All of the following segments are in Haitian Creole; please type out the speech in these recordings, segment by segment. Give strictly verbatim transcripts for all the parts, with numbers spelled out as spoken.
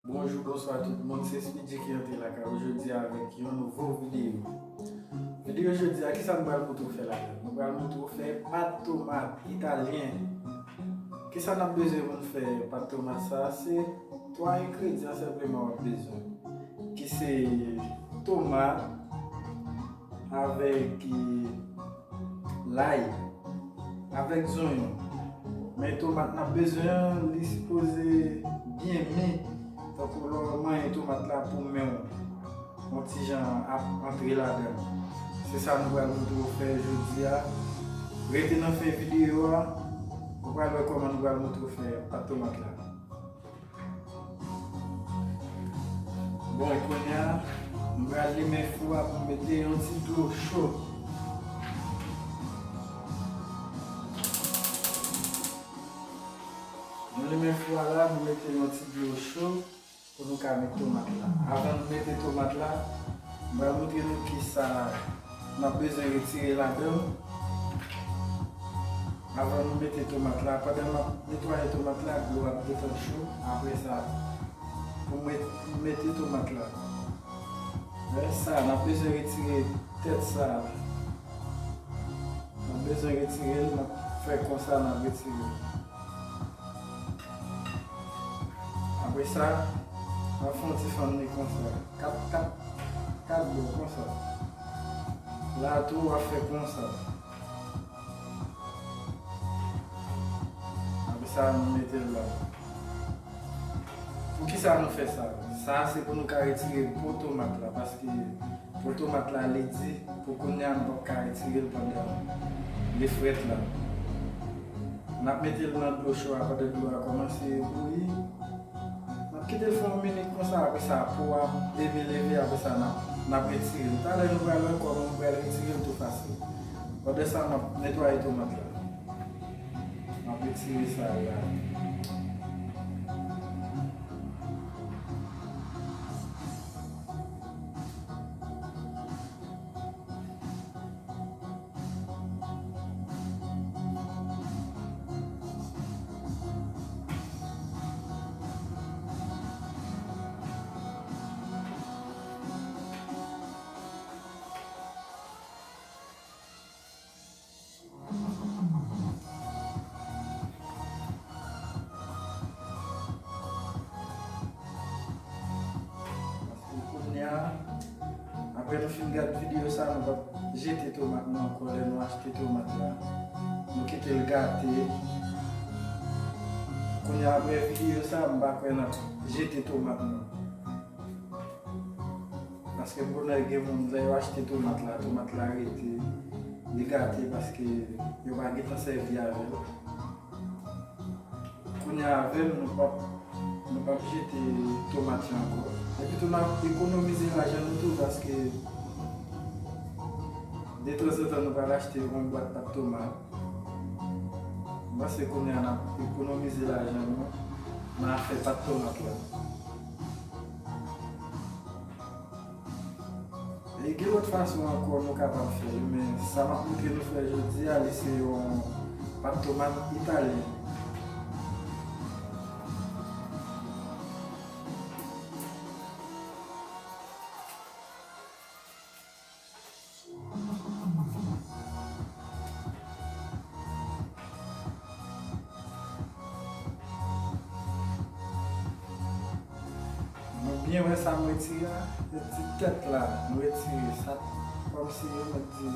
Bonjou, bonswa tout moun, se Speedy ki antre lakay ou jodi a avèk yon nouvo videyo. Videyo jodi a, kisa nou pral montre w fè ladan? Nou pral montre w fè pat tomat italyen. Kisa n ap bezwen pou n fè pat tomat sa? Se twa engredyan senpleman w ap bezwen, ki se tomat avèk lay, avèk zonyon. Men tomat n ap bezwen an, li sipoze byen mi, tankou lè w manyen tomat la pou men w yon ti jan ap antre ladan l. Se sa nou pral montre w fè jodi a. Rete nan fen videyo a, ou pral wè kòman nou pral montre w fè pat tomat la. Bon, kounye a, m pral limen fou a pou m mete yon ti dlo cho. Nou limen fou a la, nou mete yon ti dlo cho pou nou ka met tomat la. Avan nou mete tomat la, m pral montre nou kisa n ap bezwen retire ladan l. Avan nou mete tomat la, pandan n ap netwaye tomat la, dlo a ap gentan cho. Apre sa, pou mete, pou mete tomat la, lè sa, n ap bezwen retire tèt sa. N ap bezwen retire l, n ap fè konsa, n ap retire l. Apre sa, w ap fè yon ti fann li konsa. Kat, kat, kat bò konsa. La tou, w ap fè konsa. Apre sa, nou mete l la. Poukisa nou fè sa? Sa, se pou nou ka retire po tomat la, paske po tomat la, li di, pou kounye a, nou p ap ka retire l pandan li frèt la. N ap mete l nan dlo cho a, pandan dlo a kòmanse bouyi. N ap kite l fè yon minit konsa, apre sa, po a leve, leve, apre sa, n ap, n ap retire l. Talè, nou pral wè kòman nou pral retire l tou fasil. Pandan sa, n ap netwaye tomat la. M ap retire sa la. Paske kounye a, apre nou fin gad videyo sa, nou p ap jete tomat nou ankò lè nou achte tomat la. Nou kite l gate. Kounye a, apre videyo sa, m pa kwè n ap jete tomat nou. Paske m konnen gen moun, lè yo achte tomat la, tomat la rete, li gate paske yo pa gentan sèvi avè l. Kounye a avè m, nou p ap, nou p ap jete tomat yo ankò. Epi tou, n ap ekonomize lajan nou tou, paske detanzantan nou pral achte yon bwat pat tomat. M panse kounye a n ap ekonomize lajan nou nan afè pat tomat la. E gen lòt fason ankò nou kapab fè l, men sa m ap montre nou fè jodi a, li se yon pat tomat italyen. Nou byen wè sa m retire a, se ti tèt la, m retire sa, kòmsi yo mèt di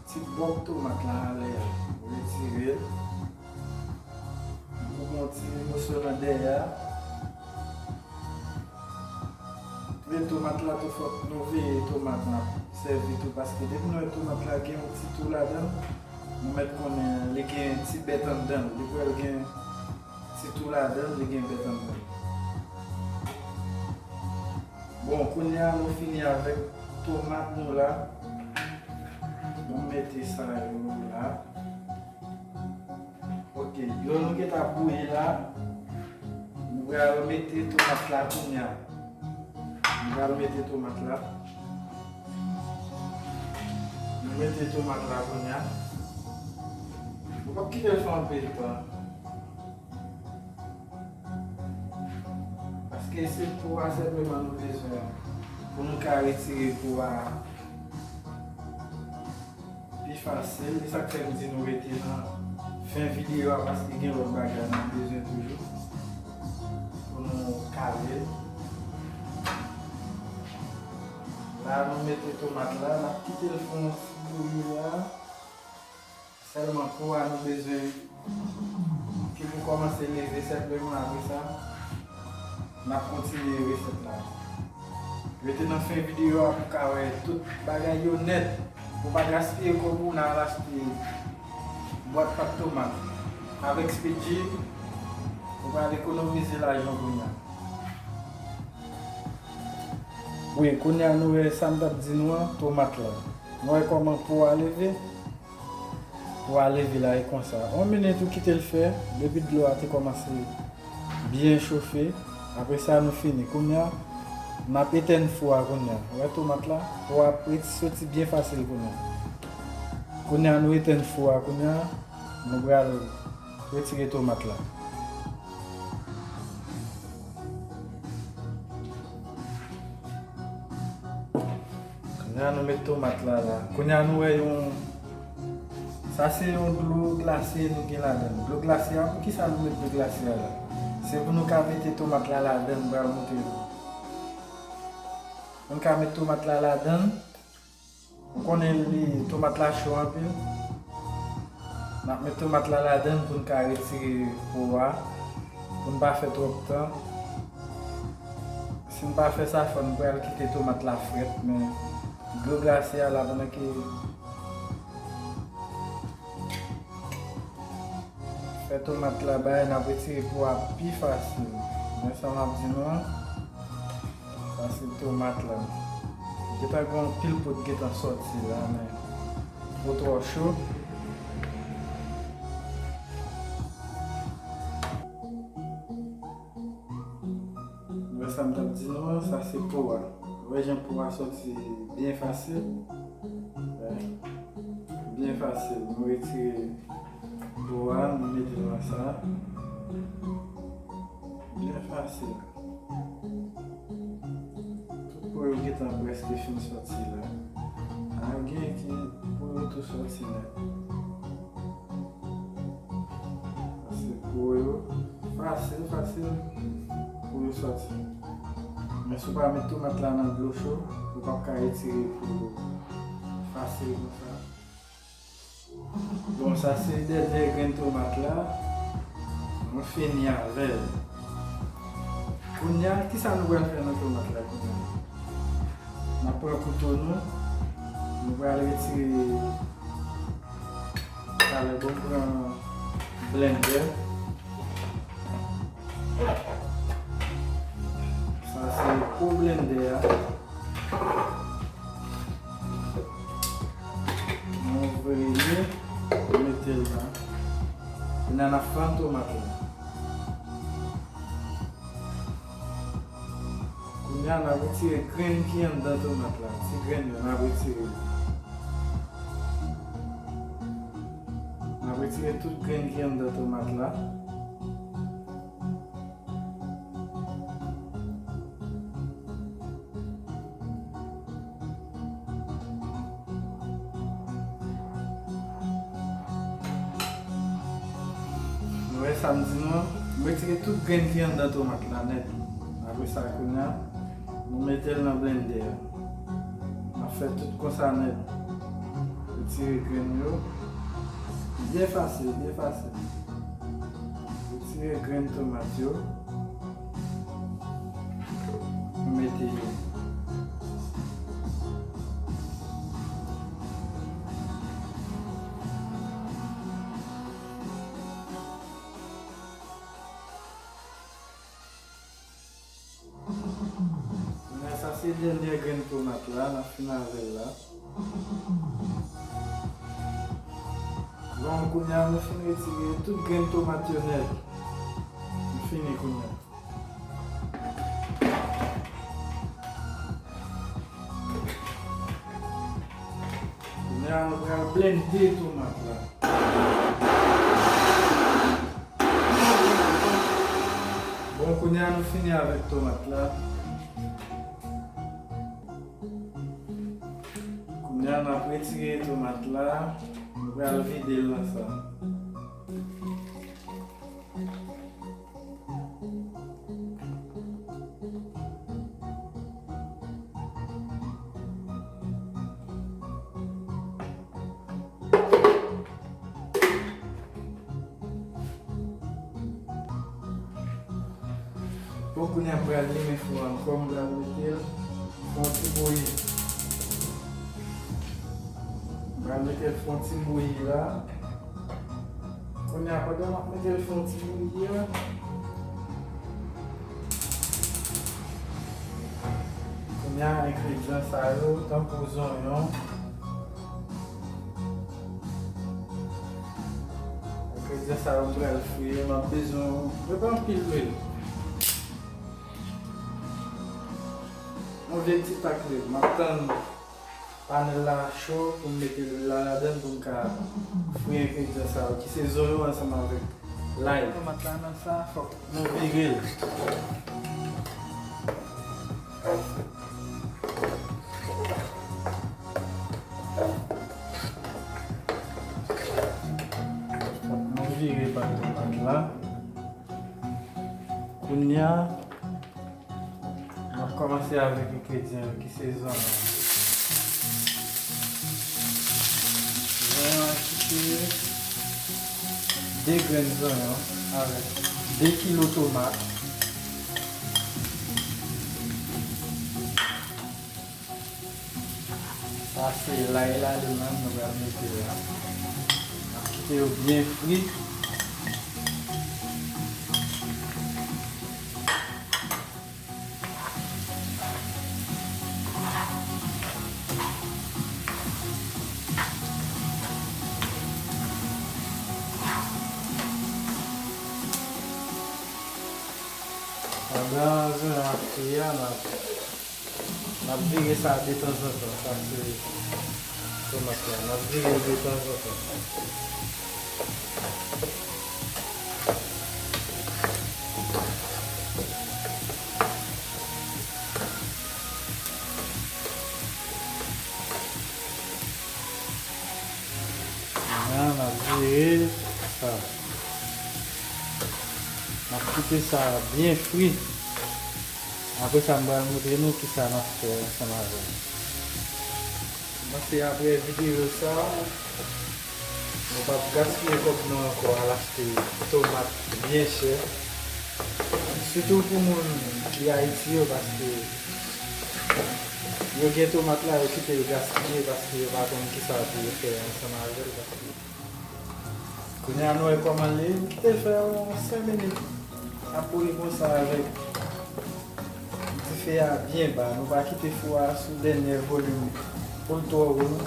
ti bòk tomat la anlè a, m retire l, m koupe yon ti moso nan dèyè a. Men tomat la tou, fòk nou veye tomat n ap sèvi tou, paske depi nou wè tomat la gen yon ti tou ladan l, nou mèt konnen li gen ti bèt anndan l, li pral gen ti tou ladan l, li gen bèt anndan l. Bon, kounye a nou fini avèk tomat nou la. Nou mete sa yo la. Ok, dlo nou gentan bouyi la. Nou pral mete tomat la kounye a. Nou pral mete tomat la. Nou mete tomat la kounye a. Nou p ap kite l fè anpil tan. Paske E se po a senpleman nou bezwen pou nou ka retire po a pi fasil. E sa k fè m di nou rete nan fen videyo a, paske gen lòt bagay n ap bezwen toujou pou nou kale l. La, nou mete tomat la, n ap kite l fè yon ti bouyi la. Sèlman po a nou bezwen ki pou kòmanse leve senpleman, apre sa, n ap kontinye resèt la. Rete nan fen videyo a pou w ka wè tout bagay yo nèt. Ou pa gaspiye kòb ou nan al achte bwat pat tomat. Avèk Speed G, ou pral ekonomize lajan kounye a. Wi, kounye a nou wè sa m t ap di nou an, tomat la. Nou wè kòman po a leve? Po a leve la e konsa. Yon minit ou kite l fè, depi dlo a te kòmanse byen chofe. Apre sa, nou fini. Kounye a, n ap etèn fou a kounye a. Ou wè tomat la? Po a ap ret-, soti byen fasil kounye a. Kounye a, nou etèn fou a kounye a. Nou pral retire tomat la. Kounye a nou met tomat la la. Kounye a nou wè yon, sa se yon dlo glase nou gen ladan l. Dlo glase a, poukisa nou met dlo glase a la? Se pou nou ka mete tomat la ladan l, m pral montre nou. Pou nou ka met tomat la ladan l. Ou konnen li, tomat la cho anpil. N ap met tomat la ladan l pou n ka retire po a, pou n pa fè twòp tan. Si n pa fè sa, fò n pral kite tomat la frèt, men dlo glase a la pandan ke fè tomat la bay, n ap retire po a pi fasil. Men sa m ap di nou an, sa se tomat la. Gentan gen yon pil po t gentan sòti la, men po twò cho. Wè sa m t ap di nou an, sa se po a. Wè jan po a sòti byen fasil. Wè. Byen fasil. Nou retire po a, nou mete l nan sa. Byen fasil. Tout po yo gentan prèske fin sòti la. A, gen ki po yo tou sòti nèt. Paske po yo fasil, fasil pou yo sòti. Men si w pa met tomat la nan dlo cho, ou p ap ka retire po yo fasil konsa. Bon, sa se dènye grenn tomat la. Nou fini avè l. Kounye a, kisa nou pral fè nan tomat la kounye a? N ap pran kouto nou. Nou pral retire. Talè, bon, m pran blendè. Sa se po blendè a. Nou ouvri li, nou mete l la. Kounye a n ap fann tomat la. Kounye a n ap retire grenn ki anndan tomat la. Ti grenn yo, n ap retire yo. N ap retire tout grenn ki anndan tomat la. Nou wè sa m di nou an? M retire tout grenn ki anndan tomat la nèt. Apre sa, kounye a, nou mete l nan blendè a. N ap fè tout konsa nèt. Retire grenn yo. Byen fasil, byen fasil. Retire grenn tomat yo. Mete yo. Kounye a, sa se dènye grenn tomat la, n ap fin avè l la. Bon, kounye a, nou fin retire tout grenn tomat yo nèt. Nou fini kounye a. Kounye a, nou pral blende tomat la. Bon, kounye a, Fini avèk tomat la. Kounye a, n ap retire tomat la. Nou pral vide l nan sa. Bon, kounye a m pral limen fou an ankò, m pral mete l fè yon ti bouyi. M pral mete l fè yon ti bouyi la. Kounye a, pandan m ap mete l fè yon ti bouyi a, kounye a, engredyan sa yo, tankou zonyon, Engredyan sa yo m pral fri yo, m ap bezwen, yo pa anpil lwil. Yon vye ti tak lwil. M ap tann panèl la cho pou m mete lwil la ladan l pou m ka fri engredyan sa yo, ki se zonyon ansanm avèk lay. Tomat la nan sa, fòk nou vire l. Fòk nou vire pati tomat la. Kounye a, n ap kòmanse avèk engredyan yo ki se zonyon. Zonyon an ki se de grenn zonyon avèk de kilo tomat. Sa se lay la, li menm, nou pral mete la. N ap kite yo byen fri. Pandan zonyon ap fri a, n ap N ap vire sa detanzantan, sa se tomat la. N ap vire l detanzantan. N ap vire sa. N ap kite sa byen fri. Apre sa, m pral montre nou kisa n ap fè ansanm avè l. Mwen se apre videyo sa, nou p ap gaspiye kòb nou ankò al achte tomat byen chè. Sitou pou moun ki Ayiti yo, paske yo gen tomat la, yo kite l gaspiye, paske yo pa konn kisa pou yo fè ansanm avè l, paske Kounye a nou wè kòman l ye, kite l fè yon senk minit. Ap bouyi konsa avèk dife a byen ba. Nou pa kite fou a sou dènye volim pou l twò wo non.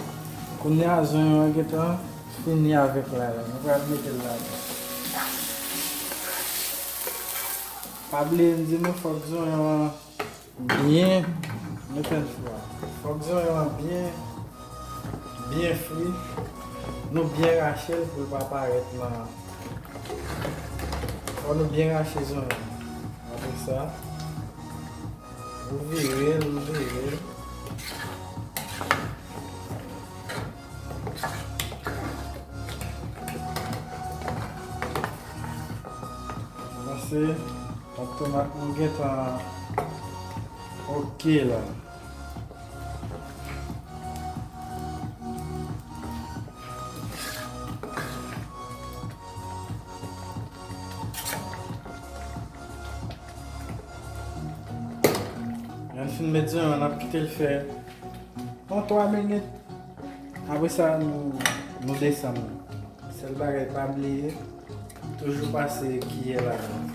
Kounye a zonyon an gentan fini avèk lay la. Nou pral mete l ladan. Pa bliye m di nou fòk zonyon an Byen, mete l fou a. Fòk zonyon an byen, byen fri. Nou byen rache l pou l pa parèt nan. Fò nou byen rache zonyon an. Apre sa, nou vire l, nou vire l. Panse, pati tomat nou gentan oke la. Lè n fin met zonyon an, n ap kite l fè yon twa minit. Apre sa, nou, nou desann li. Sèl bagay, pa bliye, toujou pase kiyè ladan.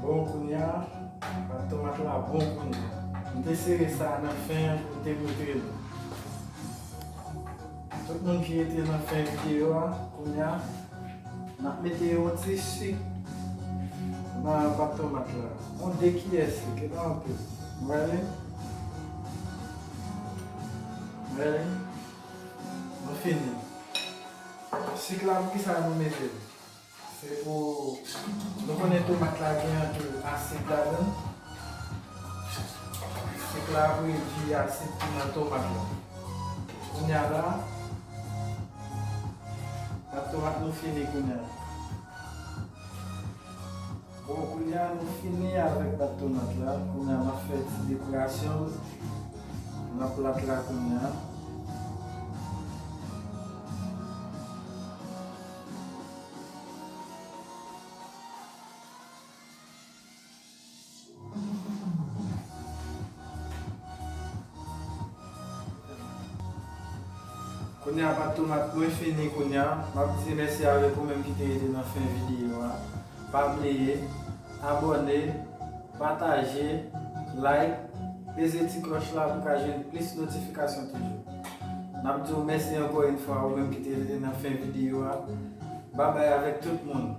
Bon, kounye a, pati tomat la bon kounye a. M te sere sa nan fen an pou m te montre nou. Tout moun ki rete nan fen videyo a, kounye a, n ap mete yon ti sik nan pati tomat la. Yon de kiyè sik, e pa anpil. Ready? Ready? Nou fini. Sik la, poukisa nou mete l? Se pou, nou konnen tomat la gen anpil asid ladan l. Sik la ap redui asid ki nan tomat la. Kounye a la, pat tomat nou fini kounye a. Bon, kounye a nou fini avèk pat tomat la. Kounye a m ap fè ti dekorasyon nan plat la kounye a. Kounye a, pat tomat mwen fini kounye a. M ap di mèsi avèk ou menm ki te rete nan fen videyo a. Pa bliye abòne, pataje, like, peze ti klòch la pou w ka jwenn plis notifikasyon toujou. N ap di w mèsi ankò yon fwa ou menm ki te rete nan fen videyo a. Babay avèk tout moun.